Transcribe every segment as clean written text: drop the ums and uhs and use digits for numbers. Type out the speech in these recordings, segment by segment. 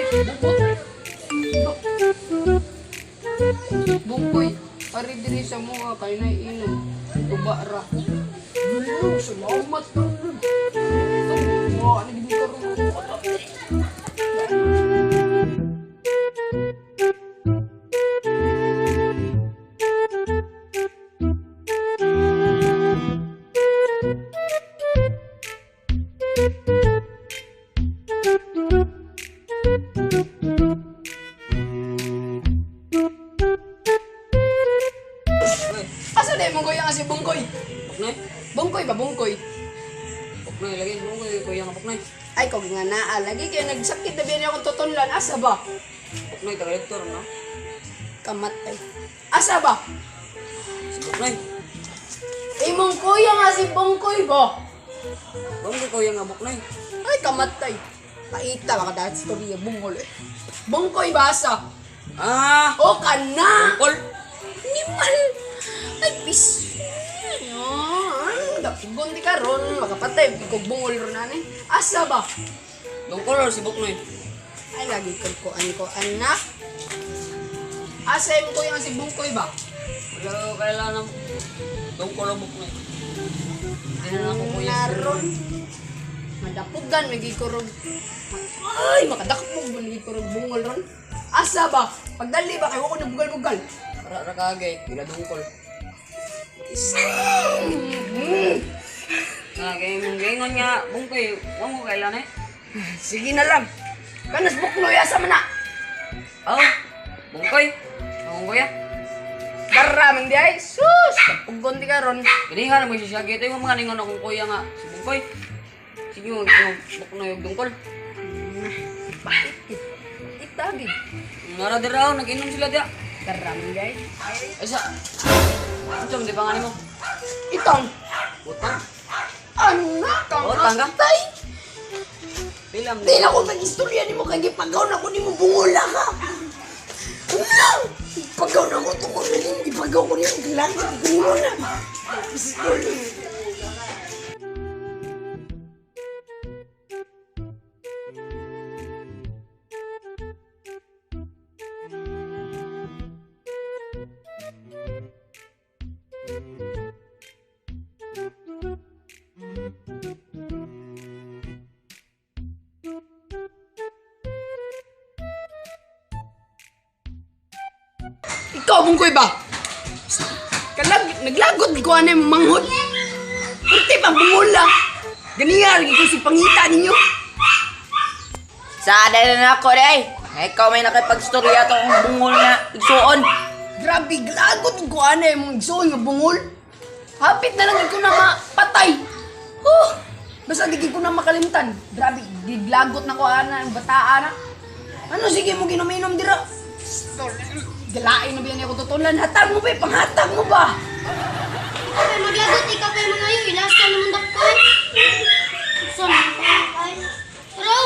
Bukot. Bungkoy, ari diri sa mga kay na inom. Tuba ra. Dulog, salamat. Wa na gid karon. Asa na imong kuya nga si Bungkoy? Buknoy? Bungkoy ba Bungkoy? Buknoy lagi. Bungkoy, kuya nga buknoy. Ay, kog nga naa lagi kay nagsakit na biyan akong tutunlan. Asa ba? Buknoy, taga-lektor, no? Kamatay. Asa ba? Si Buknoy. Imong kuya nga si Bungkoy ba? Bungkoy, kuya nga buknoy. Ay, kamatay. Paita baka dahil storya bungol eh. Bungkoy ba asa? Ah! O kana! Bungkol! Nimal! Ay, pis! Dapugon di ka ron. Makapatay. Kog bungol ron ani. Asa ba? Dungkol or si Buknoy? Ay, lagi kog kuan ko, anak. Asa imong kuya nga si Bungkoy ba? Wala ko kailangan ng dungkol o Buknoy. Hindi na lang ako kuya. Naron. Madapugan, nagikurog. Ay, makadakpog, nagikurog bungol ron. Asa ba? Pagdali ba? Kaya ko nagbugal-bugal. Ra ra kagay, ila dungkol. Nga kay mong gaingon nga bungkoy, wa mo kailan eh. Sige na lang. Kanas bukloy, asa man na? Oh, bungkoy. Akong kuya. Dara man di ay. Sus! Dapugon di ka ron. Ganihan mo siya siya yung mga ningon akong kuya nga si bungkoy. Sige mo yung buknoy ug dungkol. Bakit? Itagi. Nara dira oh, nag-inom sila diya. Dara man di ay. Ay sa. Unsa man di pa nga nimo? Itong. Utang. Anak, ang Utang ka? atay. Pila mo. Di na ko nag-istorya nimo kay gipagaw na ko nimo bungola ka. Ano? Gipagaw na ko tungkol na nimo, gipagaw ko nimo gilangit bungo na. Istorya. Ikaw bungkoy ba? Kalag naglagot ko ano yung manghod. Kunti pa bungola. Ganiya lagi ko si pangita ninyo. Sa dahil na ako day. Ikaw may nakipagstorya to akong bungol nga igsuon. Grabe, glagot ko ano yung mga igsoon nga bungol. Hapit na lang ko na mapatay. Huh! Basta di ko na makalimtan. Grabe, giglagot na ko ana ang bataa na. Ano sige mo ginuminom dira? Galain na biyan ako tutulan. Hatag mo ba? Eh? Panghatag mo ba? Ikaw pa'y maglagot, ikaw pa'y mga yun. Ilas ka naman dakpoy. Saan ay? Pero!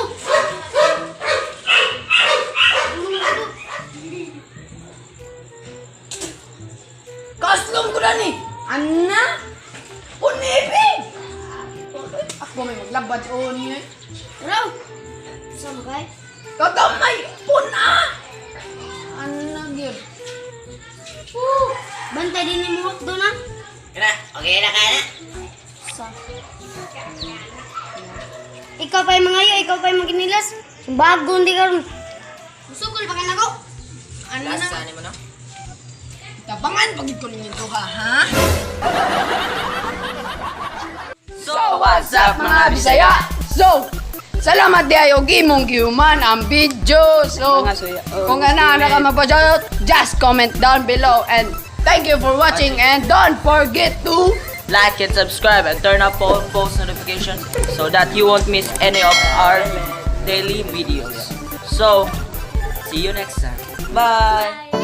Kaslom ko na ni! Anna! Unibi! Ako may maglabad sa uni eh. Pero! Saan kay? Kagamay! Puna! Anna, gyud. Oh, bantay din ni Muhok doon ah. Kana, okay na ka na. Sa. Ikaw pa'y mga yun, ikaw pa'y maginilas. Bago hindi ka ron. Musukol pa ka na ko. Anna! Last sa mo no? Tabangan pagid ko ninyo duha, ha? So, what's up mga Bisaya? So, salamat di ayo gimong gihuman ang video. So, Mga suya. Oh, kung ana ana ka mapajot, just comment down below and thank you for watching and don't forget to Like and subscribe and turn up all post notifications so that you won't miss any of our daily videos. So, see you next time. Bye!